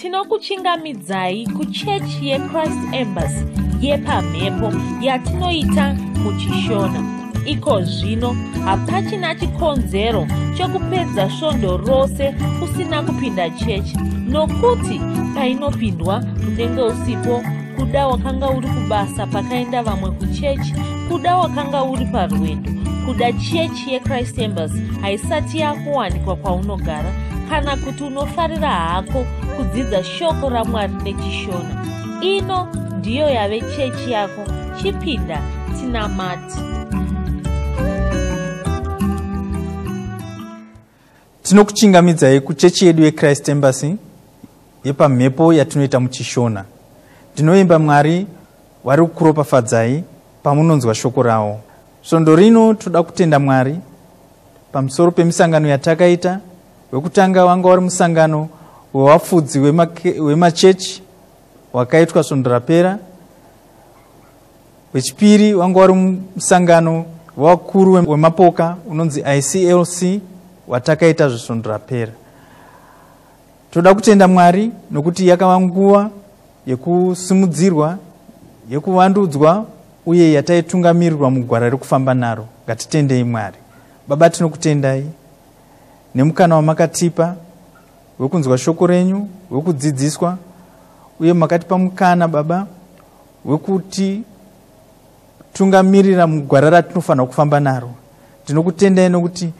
Tinokuchingamidzai kuchechi yeChrist Embassy yepamhepo yatinoita muchiShona. Iko zvino hapachina chikonzero chekupedza svondo rose usina kupinda chechi, nokuti painopindwa unenge usipo. Kuda wakanga uri kubasa pakaenda vamwe kuchechi, kuda wakanga uri parwendo, kuda chechi yeChrist Embassy haisati yakuwanikwa kwaunogara, kana kuti unofarira hako kudzidza shoko raMwari nechiShona. Ino ndiyo yave chechi yako. Chipinda tinamate. Tinokuchingamidzai kuchechi yedu yeChrist Embassy yepamhepo yatinoita muchiShona. Ndinoimba Mwari vari kukuropafadzai pamunonzwa shoko ravo. Svondo rino toda kutenda Mwari pamusoro pemisangano yatakaita. Wekutanga wanga uri musangano wevafudzi wemachechi wakaitwa svondo rapera. Wechipiri wanga uri musangano wevakuru wemapoka unonzi ICLC watakaita zvisvondo rapera. Toda kutenda Mwari nokuti yakava nguva yekusimudzirwa, yekuvandudzwa uye yataitungamirirwa mugwara rekufamba naro. Ngatitendei Mwari. Baba, tinokutendai nemukana wamakatipa wekunzwa shoko renyu, wekudzidziswa, uye makatipa mukana, Baba, wekuti tungamirira mugwara ratinofanira kufamba naro. Tinokutendai nokuti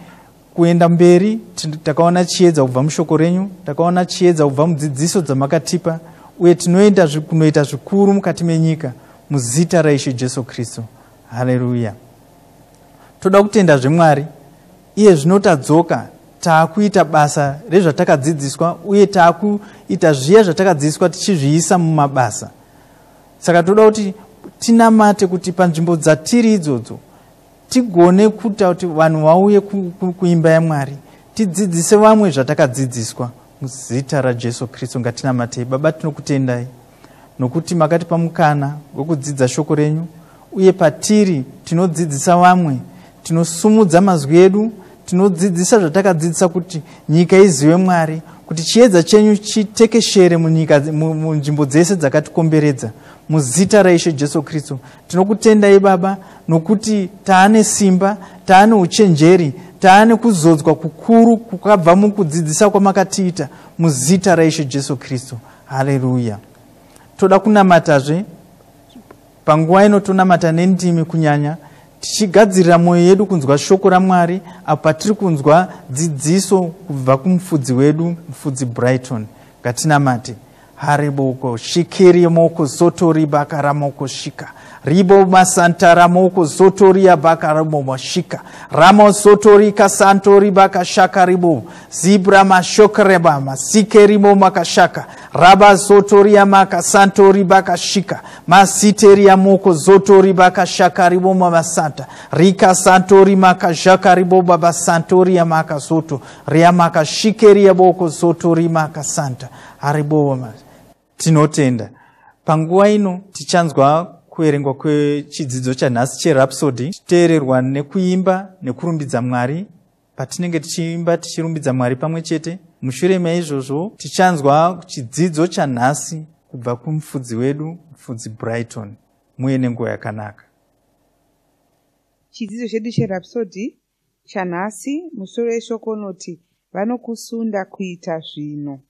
kuenda mberi takaona chiedza kubva mushoko renyu, takaona chiedza kubva mudzidziso dzamakatipa, uye tinoenda kunoita zvikuru mukati menyika muzita raIshe Jesu Kristu. Haleluya. Toda kutendazve Mwari. Iye zvino tadzoka, taakuita basa rezvatakadzidziswa uye taakuita zviya zvatakadzidziswa tichizviisa mumabasa. Saka toda kuti tinamate kuti panzvimbo dzatiri idzodzo tigone kuita kuti vanhu vauye kuimba yaMwari, tidzidzise vamwe zvatakadzidziswa muzita raJesu Kristu. Ngatinamatei. Baba, tinokutendai nokuti makatipa mukana wekudzidza shoko renyu, uye patiri tinodzidzisa vamwe, tinosumudza mazwi edu, tinodzidzisa zvatakadzidzisa kuti nyika izive Mwari, kuti chiedza chenyu chitekeshere munyika, munzvimbo dzese dzakatikomberedza muzita raIshe Jesu Kristu. Tinokutendai, Baba, nokuti taane simba, taane uchenjeri, taane kuzodzwa kukuru kukabva mukudzidzisa kwamakatiita muzita raIshe Jesu Kristu. Haleluya. Toda kunamatazve panguva ino, tonamata nendimi kunyanya tichigadzirira mwoyo yedu kunzwa shoko raMwari apo patiri kunzwa dzidziso kubva kumufudzi wedu, mufudzi Brighton. Ngatinamate. Hariboko shikiri moko zotori bakaramoko shika ribo masantara moko zotoria bakaramo mashika ramo zotori kasantori bakashaka ribo zibra mashokreba masikerimo makashaka raba zotoria makasantori bakashika masiteria moko zotori bakashaka ribo masanta rika santori makashaka ribo baba santoria makazoto ria makashikeria boko zotori makasanta haribo. Tinotenda. Panguva ino tichanzwa kuverengwa kwechidzidzo chanhasi cheRhapsody, tichiteererwa nekuimba nekurumbidza Mwari. Patinenge tichiimba tichirumbidza Mwari pamwe chete, mushure meizvozvo tichanzwa chidzidzo chanhasi kubva kumufudzi wedu, mufudzi Brighton. Muye nenguva yakanaka. Chidzidzo chedu cheRhapsody chanhasi, musoro weshoko unoti vanokusunda kuita zvino.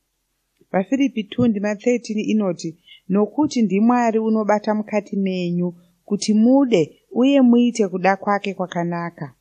VaFiripi 2 ndima 13 inoti, nokuti ndiMwari unobata mukati menyu kuti mude uye muite kuda kwake kwakanaka.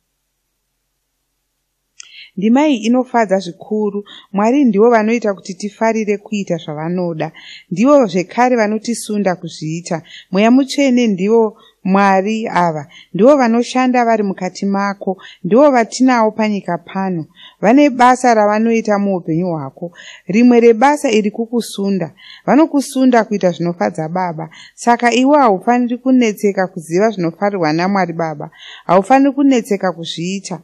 Ndima iyi inofadza zvikuru. Mwari ndivo vanoita kuti tifarire kuita zvavanoda. Ndivo zvekare vanotisunda kuzviita. Mweya Mutsvene ndivo Mwari ava. Ndivo vanoshanda vari mukati mako. Ndivo vatinawo panyika pano. Vane basa ravanoita muupenyu hwako. Rimwe rebasa iri kukusunda. Vanokusunda kuita zvinofadza Baba. Saka iwe haufaniri kunetseka kuziva zvinofarirwa naMwari Baba. Haufaniri kunetseka kuzviita.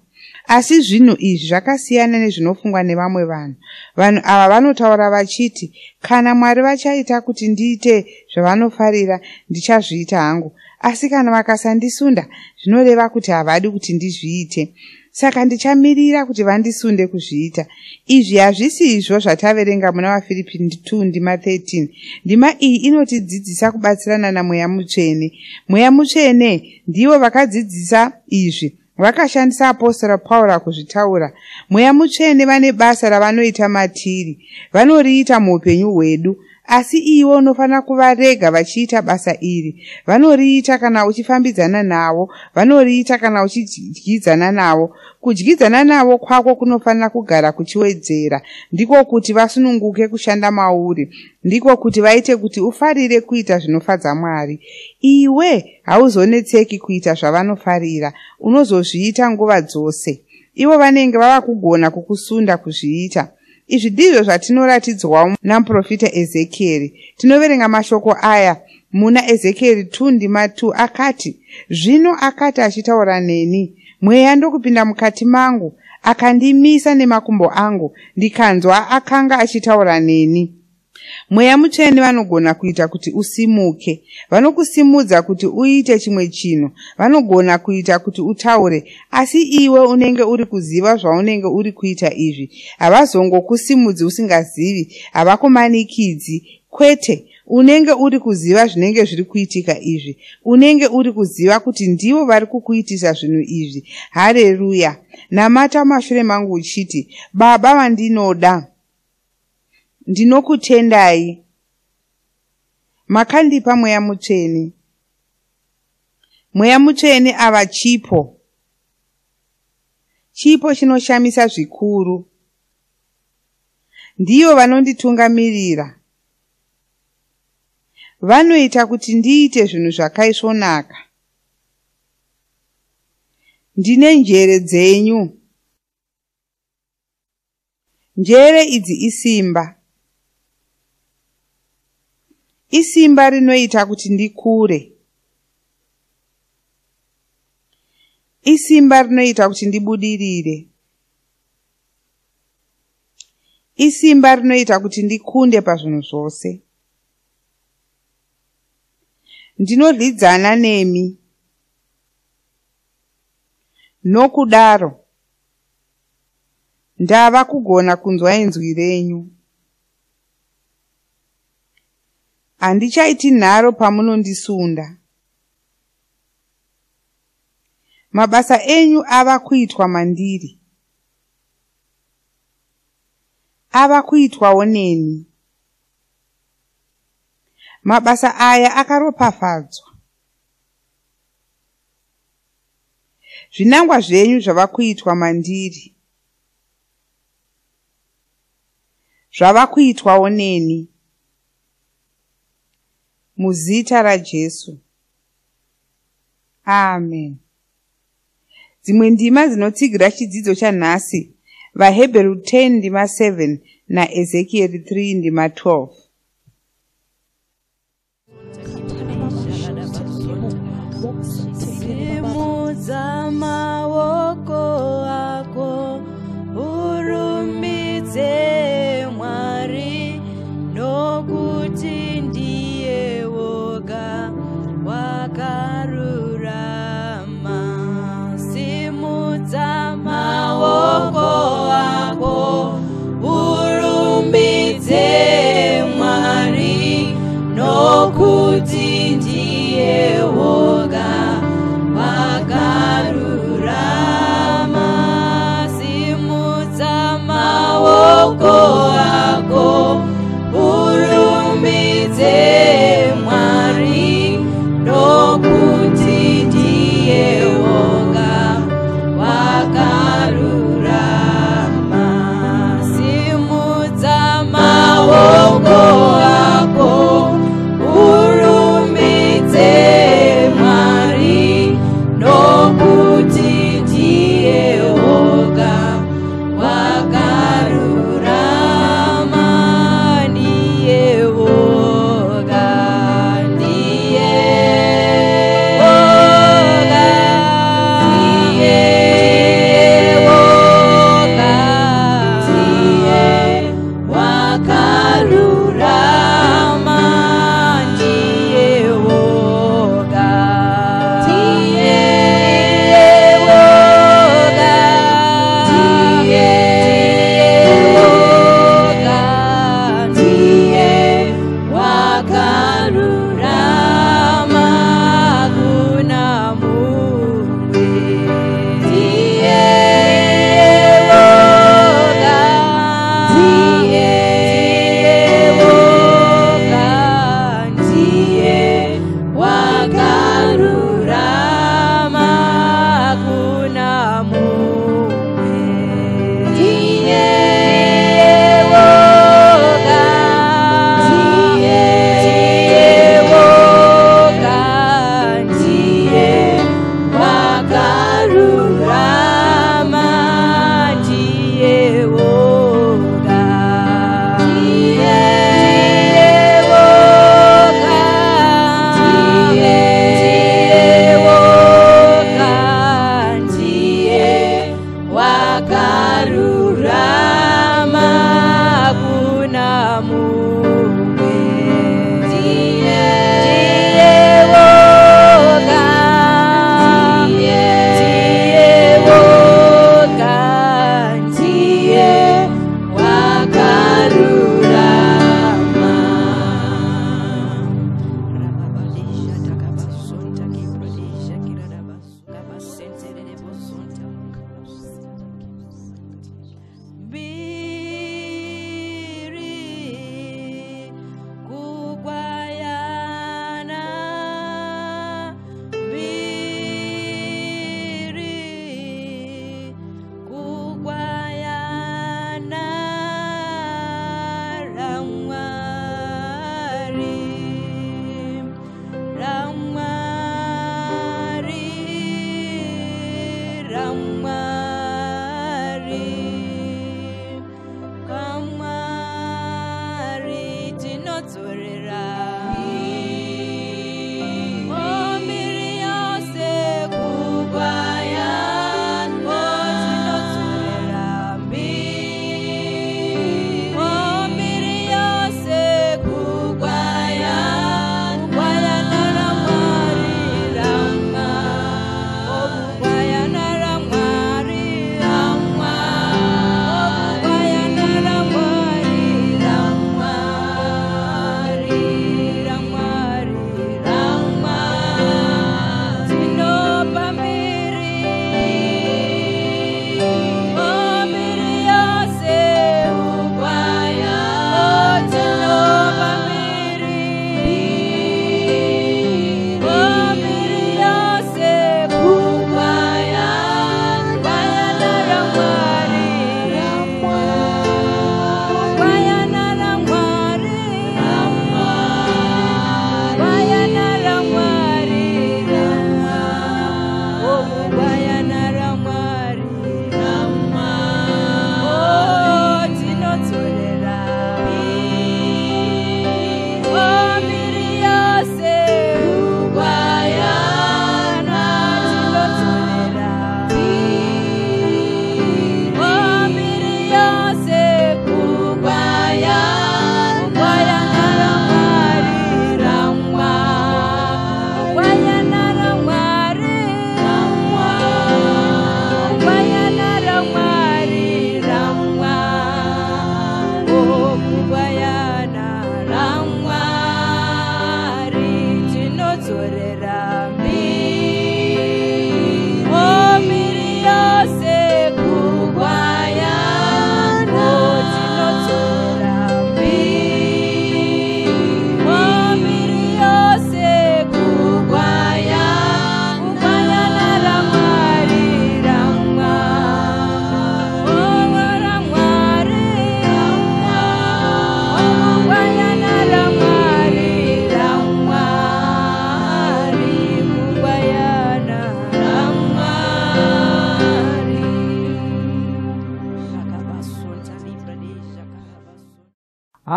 Asi zvinhu izvi zvakasiyana nezvinofungwa nevamwe vanhu. Vanhu ava vanotaura vachiti, kana Mwari vachaita kuti ndiite zvavanofarira, ndichazviita hangu. Asi kana vakasandisunda, zvinoreva kuti havadi kuti ndizviite. Saka ndichamirira kuti vandisunde kuzviita. Izvi hazvisi izvo zvataverenga muna vaFiripi 2 ndima 13. Ndima iyi inotidzidzisa kubatsirana naMweya Mutsvene. Mweya Mutsvene ndivo vakadzidzisa izvi. Vakashandisa apostora Pauro kuzvitaura. Mweya Mutsvene vane basa ravanoita matiri. Vanoriita muupenyu hwedu. Asi iwe unofanira kuvarega vachiita basa iri. Vanoriita kana uchifambidzana navo. Vanoriita kana uchidyidzana navo. Kudyidzana navo kwako kunofanira kugara kuchiwedzera. Ndiko kuti vasununguke kushanda mauri. Ndiko kuti vaite kuti ufarire kuita zvinofadza Mwari. Iwe hauzonetseki kuita zvavanofarira. Unozozviita nguva dzose. Ivo vanenge vava kugona kukusunda kuzviita. Izvi ndizvo zvatinoratidzwawo namuprofita Ezekieri. Tinoverenga mashoko aya muna Ezekieri 2 ndima 2 akati, "Zvino akati achitaura neni, mweya ndokupinda mukati mangu, akandimisa nemakumbo angu, ndikanzwa akanga achitaura neni." Mweya Mutsvene vanogona kuita kuti usimuke. Vanokusimudza kuti uite chimwe chinhu. Vanogona kuita kuti utaure, asi iwe unenge uri kuziva zvaunenge uri kuita izvi. Havazongokusimudzi usingazivi, havakumanikidzi. Kwete, unenge uri kuziva zvinenge zviri kuitika izvi. Unenge uri kuziva kuti ndivo vari kukuitisa zvinhu izvi. Hareruya! Namata mumashure mangu uchiti, "Baba vandinoda, ndinokutendai. Makandipa Mweya Mutsvene. Mweya Mutsvene ava chipo. Chipo chinoshamisa zvikuru. Ndivo vanonditungamirira. Vanoita kuti ndiite zvinhu zvakaisvonaka. Ndine njere dzenyu. Njere idzi isimba. Isimba rinoita kuti ndikure. Isimba rinoita kuti ndibudirire. Isimba rinoita kuti ndikunde pazvinhu zvose. Ndinodyidzana nemi. Nokudaro, ndava kugona kunzwa inzwi renyu. Handichaiti nharo pamunondisunda. Mabasa enyu ava kuitwa mandiri. Ava kuitwawo neni. Mabasa aya akaropafadzwa. Zvinangwa zvenyu zvava kuitwa mandiri. Zvava kuitwawo neni. Muzita raJesu. Amen. Dzimwe ndima dzinotsigira chidzidzo chanhasi, vaHebheru 10 ndima 7 naEzekieri 3 ndima 12. Simudza maoko ako, urumbidze Mwari, nokuti ndiye woga wakarurama. Simudza maoko ako, urumbidze Mwari, nokuti ndiye woga wakarurama.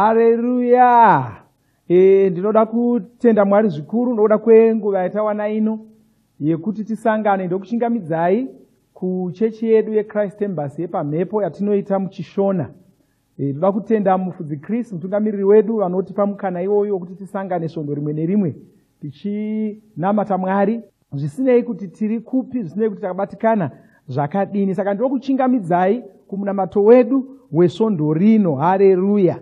Hareruya! Ndinoda kutenda Mwari zvikuru nokuda kwenguva yatawana ino yekuti tisangane. Ndokuchingamidzai kuchechi yedu yeChrist Embassy yepamhepo yatinoita muChishona. Ndoda kutenda mufudzi Chris, mutungamiriri wedu, vanotipa mukana iwoyo wekuti tisangane svondo rimwe nerimwe tichinamata Mwari, zvisinei kuti tiri kupi, zvisinei kuti takabatikana zvakadini. Saka ndinokuchingamidzai kumunamato wedu wesvondo rino. Hareruya!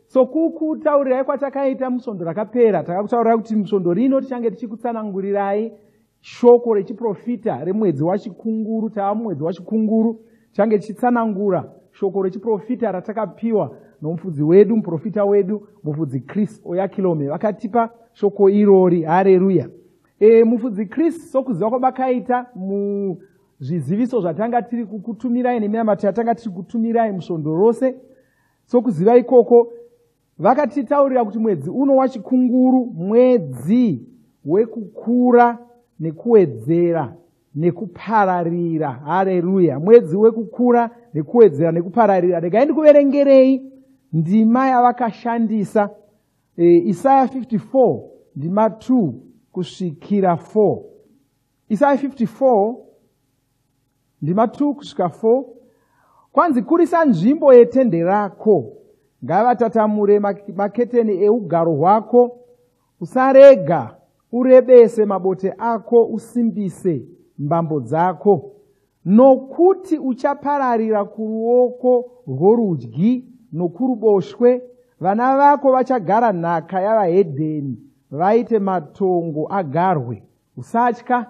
Sokukutaurirai kwatakaita musvondo rakapera, takakutaurirai kuti musvondo rino tichange tichikutsanangurirai shoko rechiprofita remwedzi waChikunguru. Tava mumwedzi waChikunguru, tichange tichitsanangura shoko rechiprofita ratakapiwa nomufudzi wedu, muprofita wedu, mufudzi Chris Oyakilome. Vakatipa shoko irori. Hareruya! Mufudzi Chris, sokuziva kwamakaita muzviziviso zvatanga tiri kukutumirai neminamato yatanga tiri kutumirai musvondo rose, sokuziva ikoko vakatitaurira kuti mwedzi uno waChikunguru mwedzi wekukura nekuwedzera nekupararira. Hareruya! Mwedzi wekukura nekuwedzera nekupararira. Regai ndikuverengerei ndima yavakashandisa, Isaya 54 ndima 2 kusvikira 4. Isaya 54 ndima 2 kusvika 4. Kwanzi, kurisa nzvimbo yetende rako, ngavatatamure maketeni eugaro hwako. Usarega, urebese mabote ako, usimbise mbambo dzako, nokuti uchapararira kuruoko rworudyi nokuruboshwe. Vana vako vachagara nhaka yavahedheni, vaite matongo agarwe. Usatya,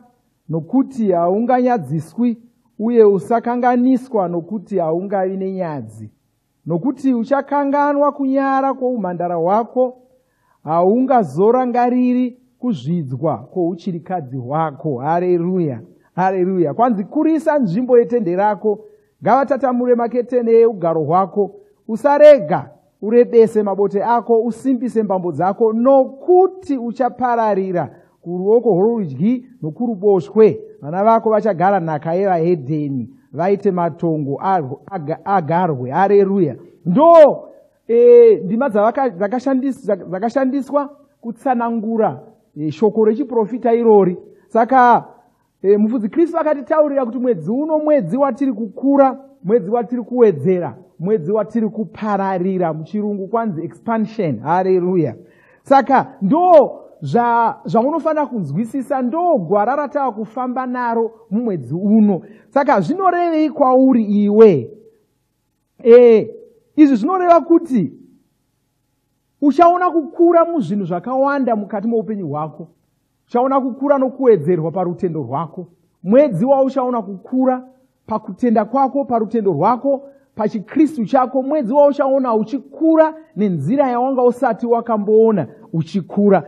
nokuti haunganyadziswi, uye usakanganiswa, nokuti haungavi nenyadzi, nokuti uchakanganwa kunyara kwoumhandara hwako, haungazorangariri kuzvidzwa kwouchirikadzi hwako. Hareruya! Hareruya! Kwanzi, kurisa nzvimbo yetende rako, ngavatatamure maketene eugaro hwako. Usarega, urebese mabote ako, usimbise mbambo dzako, nokuti uchapararira kuruoko rworudyi nokuruboshwe. Vana vako vachagara nhaka yevahedheni, vaite matongo agarwe. Hareruya! Ndo ndima dzakashandiswa kutsanangura shoko rechiprofita irori. Saka mufudzi Kristu akatitaurira kuti mwedzi uno mwedzi watiri kukura, mwedzi watiri kuwedzera, mwedzi watiri kupararira. Muchirungu kwanzi expansion. Hareruya! Saka ndo zvaunofanira kunzwisisa, ndo gwara ratava kufamba naro mumwedzi uno. Saka zvinorevei kwauri iwe? Izvi zvinoreva kuti uchaona kukura muzvinhu zvakawanda mukati moupenyu hwako. Uchaona kukura nokuwedzerwa parutendo rwako. Mwedzi wauchaona kukura pakutenda kwako, parutendo rwako, pachikristu chako. Mwedzi wauchaona uchikura nenzira yawanga usati wakamboona uchikura.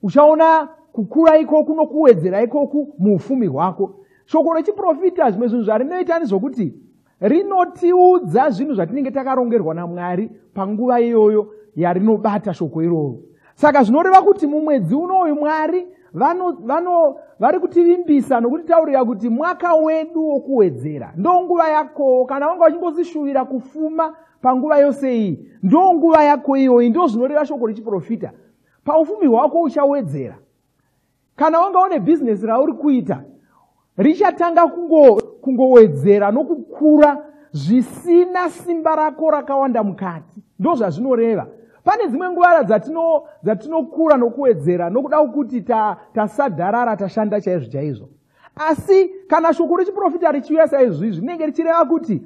Uchaona kukura ikoku nokuwedzera ikoku muufumi hwako. Shoko rechiprofita, zvimwe zvinhu zvarinoita ndezvokuti rinotiudza zvinhu zvatinenge takarongerwa naMwari panguva iyoyo yarinobata shoko iroro. Saka zvinoreva kuti mumwedzi unoyu Mwari vari kutivimbisa nokutitaurira kuti mwaka wedu wokuwedzera ndo nguva yakowo. Kana wanga uchingozishuvira kufuma panguva yose iyi, ndo nguva yako iyoyi. Ndo zvinoreva shoko rechiprofita. Paufumi hwako uchawedzera. Kana wanga une bhizinesi rauri kuita, richatanga kungowedzera nokukura zvisina simba rako rakawanda mukati. Ndo zvazvinoreva. Pane dzimwe nguva dzatinokura nokuwedzera nokuda kwokuti tasadharara, tashanda chaizvo chaizvo. Asi kana shoko rechiprofita richiuya saizvizvi, rinenge richireva kuti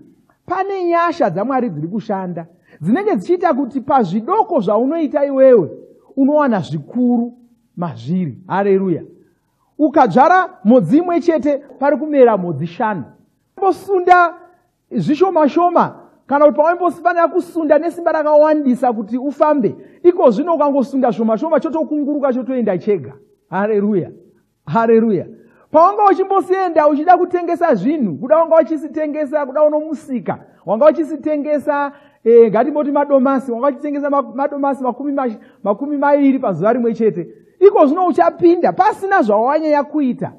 pane nyasha dzaMwari dziri kushanda, dzinenge dzichiita kuti pazvidoko zvaunoita iwewe unowana zvikuru mazviri. Hareruya! Ukadzvara mhodzi imwe chete, pari kumera mhodzi 5. Mbosunda zvishoma shoma, kana kuti pawaimbosifanira kusunda nesimba rakawandisa kuti ufambe, iko zvino ukangosunda shoma shoma, chotokunguruka, chotoenda chega. Hareruya! Hareruya! Pawanga uchimbosienda uchida kutengesa zvinhu, kuda wanga uchisitengesa, kuda unomusika wanga uchisitengesa, ngatimboti madomasi, wanga uchitengesa madomasi 20 pazuva rimwe chete, iko zvino uchapinda pasina zvawanyanya kuita.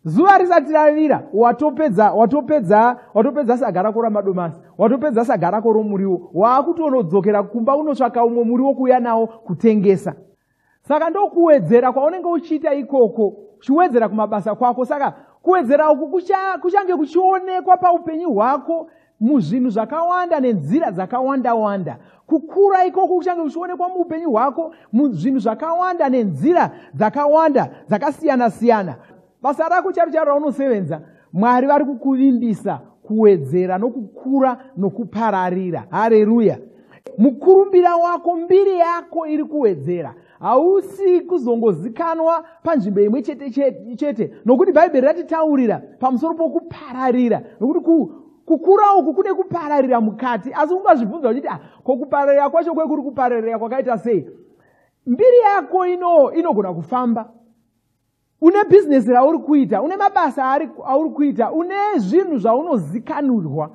Zuva risati ravira watopedza watopedza watopedza saga rako ramadomasi, watopedza saga rako romuriwo, waakutonodzokera kumba unotsvaka umwe muriwo kuuya nawo kutengesa. Saka ndokuwedzera kwaunenge uchiita ikoko, uchiwedzera kumabasa kwako. Saka kuwedzera uku kuchange kuchionekwa paupenyu hwako muzvinhu zvakawanda nenzira dzakawanda-wanda. Kukura ikoko kuchange kuchionekwa muupenyu hwako muzvinhu zvakawanda nenzira dzakawanda dzakasiyana-siyana. Basa rako charo charo raunosevenza, Mwari vari kukuvimbisa kuwedzera nokukura nokupararira. Hareruya! Mukurumbira wako, mbiri yako iri kuwedzera. Hausi kuzongozikanwa panzvimbo imwe chete chete, nokuti Bhaibheri ratitaurira pamusoro pokupararira, nokuti kukura uku kune kupararira mukati. Asi ungazvibvunza uchiti, ah, ko kupararira kwacho kwekuri kupararira kwakaita sei? Mbiri yako inogona kufamba. Une bhizinesi rauri kuita, une mabasa auri kuita, une zvinhu zvaunozikanurwa,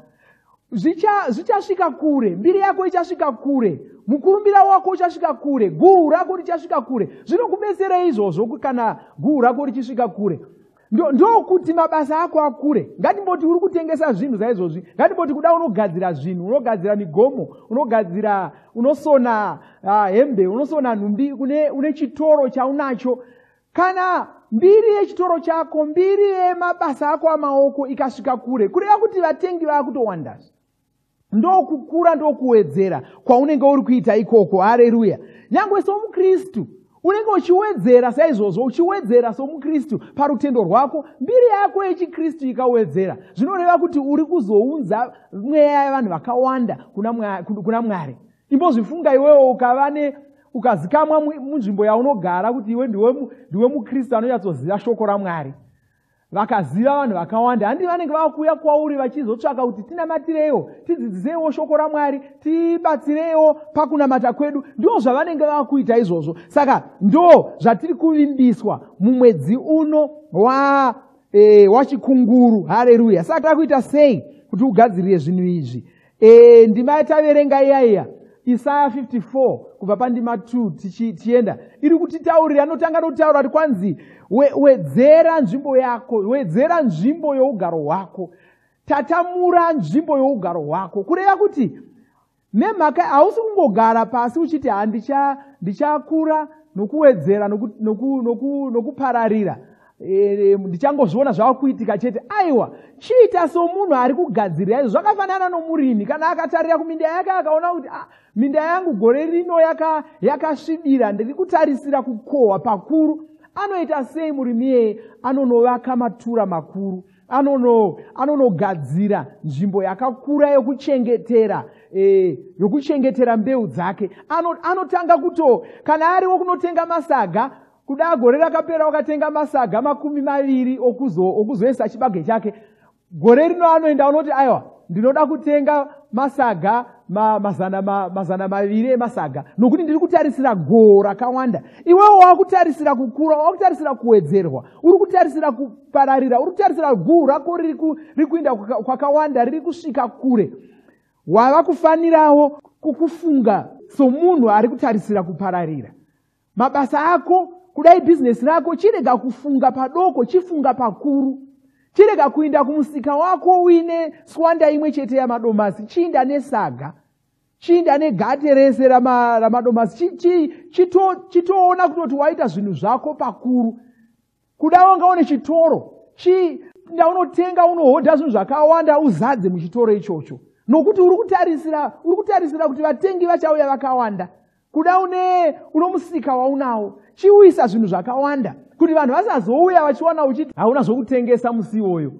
zvichasvika kure, mbiri yako ichasvika kure, mukurumbira wako uchasvika kure, guhu rako richasvika kure. Zvinokubetserei izvozvo kana guhu rako richisvika kure? Ndokuti mabasa ako akure. Ngatimboti uri kutengesa zvinhu saizvozvi, ngatimboti kuda unogadzira zvinhu, unogadzira migomo, unogadzira, unosona hembe, unosona nhumbi, une chitoro chaunacho. Kana mbiri yechitoro chako, mbiri yemabasa ako amaoko ikasvika kure, kureva kuti vatengi vaakutowandazve. Ndokukura, ndokuwedzera kwaunenge uri kuita ikoko. Hareruya! Nyangwe somuKristu unenge uchiwedzera saizvozvo, uchiwedzera somuKristu parutendo rwako. Mbiri yako yechiKristu ikawedzera, zvinoreva kuti uri kuzounza mweya yevanhu vakawanda kuna Mwari. Imbozvifunga iwewo ukava ne ukazikamwa munzvimbo yaunogara kuti iwe ndiwe muKristu anonyatsoziva shoko raMwari. Vakaziva vanhu vakawanda, handi vanenge vakuuya kwauri vachizotsvaka kuti tinamatireiwo, tidzidziseiwo shoko raMwari, tibatsireiwo pakunamata kwedu. Ndo zvavanenge vakuita izvozvo. Saka ndo zvatiri kuvimbiswa mumwedzi uno waChikunguru. Hareruya! Saka takuita sei kuti ugadzirire zvinhu izvi? Ndima yataverenga iya iya, Isaya 54 kubva pandima 2 tichienda, iri kutitaurira, inotanga nokutaura kuti kwanzi wedzera nzvimbo yako, wedzera nzvimbo yougaro hwako, tatamura nzvimbo yougaro hwako. Kureva kuti nemhaka hausi kungogara pasi uchiti ha ndichakura nokuwedzera nokupararira, ndichangozviona zvava kuitika chete. Aiwa, chiita somunhu ari kugadzirira izvo. Zvakafanana nomurimi kana akatarira kuminda yake akaona kuti minda yangu gore rino yakasvibira, ndiri kutarisira kukohwa pakuru. Anoita sei murimi iyeye? Anonovaka matura makuru, anonogadzira nzvimbo yakakura yokuchengetera mbeu dzake. Anotanga kuto, kana ariwo kunotenga masaga, kuda gore rakapera wakatenga masaga 20 okuzoisa chibage chake, gore rino anoenda unoti aiwa, ndinoda kutenga masaga 200 emasaga, nokuti ndiri kutarisira goho rakawanda. Iwewo wakutarisira kukura, wakutarisira kuwedzerwa, uri kutarisira kupararira, uri kutarisira guhu rako riri kuinda kwakawanda, riri kusvika kure. Wava kufanirawo kukufunga somunhu ari kutarisira kupararira. Mabasa ako, kudai bhizinesi rako, chirega kufunga padoko, chifunga pakuru. Chirega kuinda kumusika wako uine swanda imwe chete yamadomasi, chiinda nesaga, chiinda negate rese ramadomasi, chitoona kutoti waita zvinhu zvako pakuru. Kuda wanga une chitoro, chiinda unotenga, unohodha zvinhu zvakawanda, uzadze muchitoro ichocho, nokuti uri kutarisira kuti vatengi vachauya vakawanda. Kuda uno musika waunawo, chiuyisa zvinhu zvakawanda kuti vanhu vasazouya vachiwana uchiti hauna zvokutengesa musi iwoyo.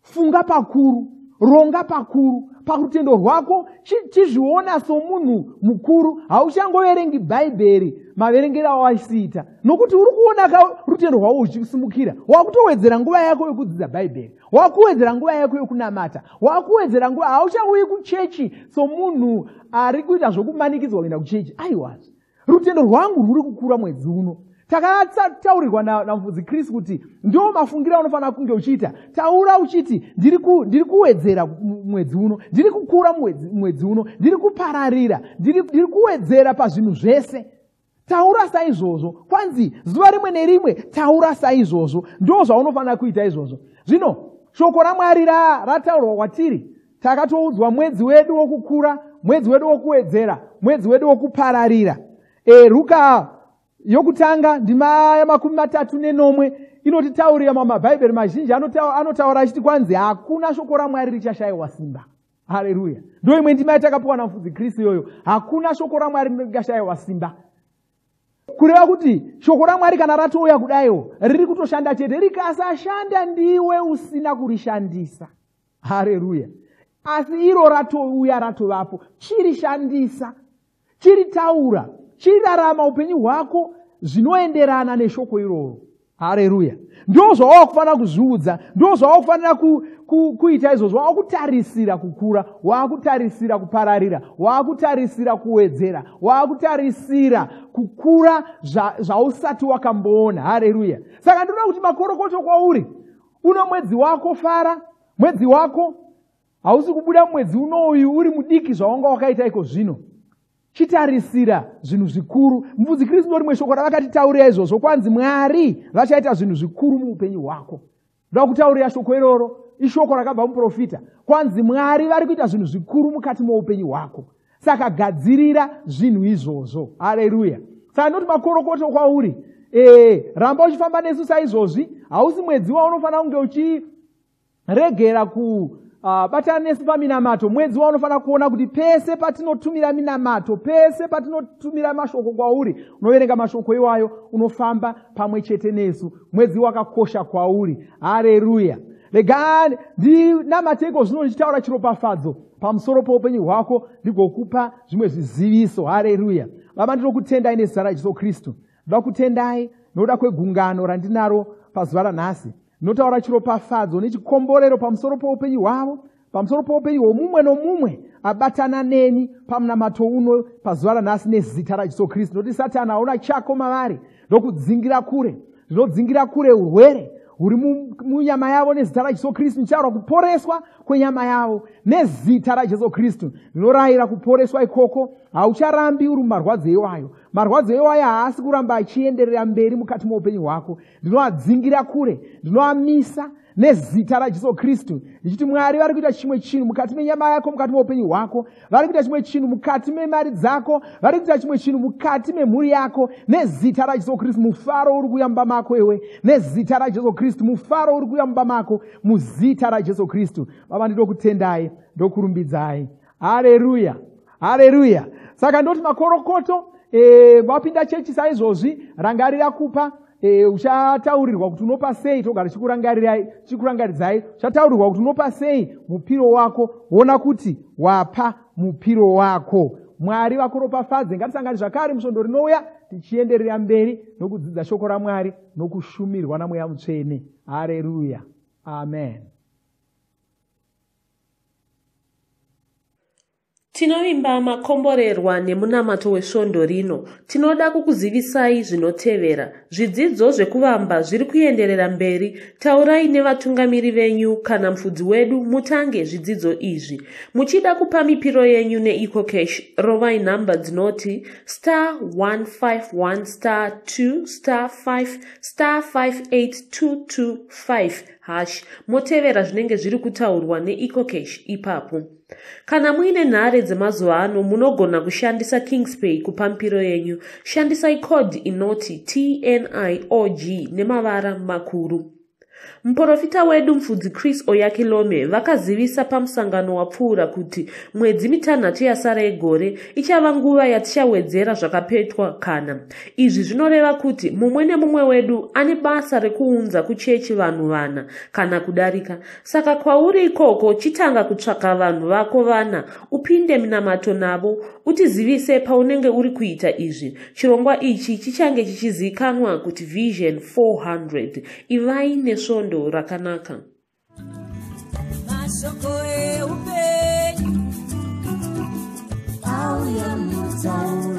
Funga pakuru, ronga pakuru, parutendo rwako chizviona somunhu mukuru. Hauchangoverengi Bhaibheri maverengero awaisiita, nokuti uri kuona ka rutendo rwako ruchisimukira. Wakutowedzera nguva yako yokudzidza Bhaibheri, wakuwedzera nguva yako yokunamata, wakuwedzera nguva. Hauchauyi kuchechi somunhu ari kuita zvokumanikidzwa kuenda kuchechi. Aiwa, rutendo rwangu rwuri kukura mwedzi uno. Takataurirwa naMufudzi Chris kuti ndiwo mafungiro aunofanira kunge uchiita. Taura uchiti ndiri kuwedzera mwedzi uno, ndiri kukura mwedzi uno, ndiri kupararira, ndiri kuwedzera pazvinhu zvese. Taura saizvozvo. Kwanzi zuva rimwe nerimwe taura saizvozvo. Ndo zvaunofanira kuita izvozvo. Zvino shoko raMwari rataurwa kwatiri. Takatoudzwa mwedzi wedu wokukura, mwedzi wedu wokuwedzera, mwedzi wedu wokupararira. Ruka yokutanga ndima ya37 inotitaurira mumabhaibheri mazhinji anotaura achiti kwanzi hakuna shoko raMwari richashayiwa simba. Haleluya. Ndo imwe ndima yatakapiwa namufudzi Kristu iyoyo. Hakuna shoko raMwari ringashayiwa simba. Kureva kuti shoko raMwari kana ratouya kudaiwo riri kutoshanda chete, rikasashanda ndiwe usina kurishandisa. Haleluya. Asi iro ratouya ratovapo, chirishandisa, chiritaura, chirarama upenyu hwako zvinoenderana neshoko iroro. Haleluya. Ndo zvawava kufanira kuzviudza, ndo zvawava kufanira kuita izvozvo. Wakutarisira kukura, wakutarisira kupararira, wakutarisira kuwedzera, wakutarisira kukura zvausati wakamboona. Haleluya. Saka ndinoda kuti makorokoto kwauri. Uno mwedzi wako fara, mwedzi wako hausi kubuda mwedzi unoyu uri mudiki zvawanga wakaita iko zvino. Chitarisira zvinhu zvikuru. Mufudzi Kristu ndo rimwe shoko ravakatitaurira izvozvo, kwanzi Mwari vachaita zvinhu zvikuru muupenyu hwako. Ndoda kutaurira shoko iroro, ishoko rakabva muprofita. Kwanzi Mwari vari kuita zvinhu zvikuru mukati moupenyu hwako. Saka gadzirira zvinhu izvozvo. Haleluya. Saka ndoti makorokoto kwauri. Ramba uchifamba nesu saizvozvi. Hausi mwedzi waunofanira kunge uchiregera kubatana nesu paminamato. Mwedzi waunofanira kuona kuti pese patinotumira minamato, pese patinotumira mashoko kwauri, unoverenga mashoko iwayo, unofamba pamwe chete nesu. Mwedzi wakakosha kwauri. Haleluya. Rega ndinamate iko zvino ndichitaura chiropafadzo pamusoro poupenyu hwako, ndigokupa zvimwe zviziviso. Haleluya. Baba, ndinokutendai nezita raJesu Kristu. Ndoda kutendai nokuda kwegungano randinaro pazuva ranhasi. Ndinotaura chiropafadzo nechikomborero pamusoro poupenyu hwavo, pamusoro poupenyu hwomumwe nomumwe abatana neni pamunamato uno pazuva ranhasi nezita raJesu Kristu. Ndinoti Satani hauna chako mavari, ndokudzingira kure. Ndinodzingira kure urwere huri munyama yavo nezita raJesu Kristu. Ndichaura kuporeswa kwenyama yavo nezita raJesu Kristu. Ndinorayira kuporeswa ikoko. Haucharambi uri mumarwadzo iwayo. Marwadzo iwayo haasi kuramba achienderera mberi mukati moupenyu hwako. Ndinoadzingira kure, ndinoamisa nezita raJesu Kristu. Ndichiti Mwari vari kuita chimwe chinhu mukati menyama yako, mukati meupenyu hwako. Vari kuita chimwe chinhu mukati memari dzako. Vari kuita chimwe chinhu mukati memhuri yako nezita raJesu Kristu. Mufaro uri kuuya mumba mako iwe nezita raJesu Kristu. Mufaro uri kuuya mumba mako muzita raJesu Kristu. Baba, ndinokutendai, ndokurumbidzai. Haleluya. Haleluya. Saka ndoti makorokoto, wapinda chechi saizvozvi, rangarira kupa. Uchataurirwa kuti unopa sei, togara tichikurangaridzai. Uchataurirwa kuti unopa sei mupiro wako, wona kuti wapa mupiro wako. Mwari vakuropafadze. Ngatisangane zvakare musvondo rinouya tichienderera mberi nokudzidza shoko raMwari nokushumirwa naMweya Mutsvene. Haleluya. Amen. Tinovimba makomborerwa nemunamato wesvondo rino. Tinoda kukuzivisai zvinotevera. Zvidzidzo zvekuvamba zviri kuenderera mberi. Taurai nevatungamiri venyu kana mufudzi wedu mutange zvidzidzo izvi. Muchida kupa mipiro yenyu neEcoCash, rovai nhamba dzinoti *151 *2 *5 *58225# motevera zvinenge zviri kutaurwa neEcoCash ipapo. Kana muine nhare dzemazuva ano, munogona kushandisa Kingspay kupa mipiro yenyu. Shandisai code inoti TNIOG nemavara makuru. Muprofita wedu mufudzi Chris Oyakilome vakazivisa pamusangano wapfuura kuti mwedzi mitanhatu yasara yegore ichava nguva yatichawedzera zvakapetwa kana. Izvi zvinoreva kuti mumwe nemumwe wedu ane basa rekuunza kuchechi vanhu vana kana kudarika. Saka kwauri ikoko, chitanga kutsvaka vanhu vako vana, upinde minamato navo, utizivise paunenge uri kuita izvi. Chirongwa ichi chichange chichizivikanwa kuti Vision 400. Ivai nesvondo rakanaka. Mashoko eupenyu auya mutauro.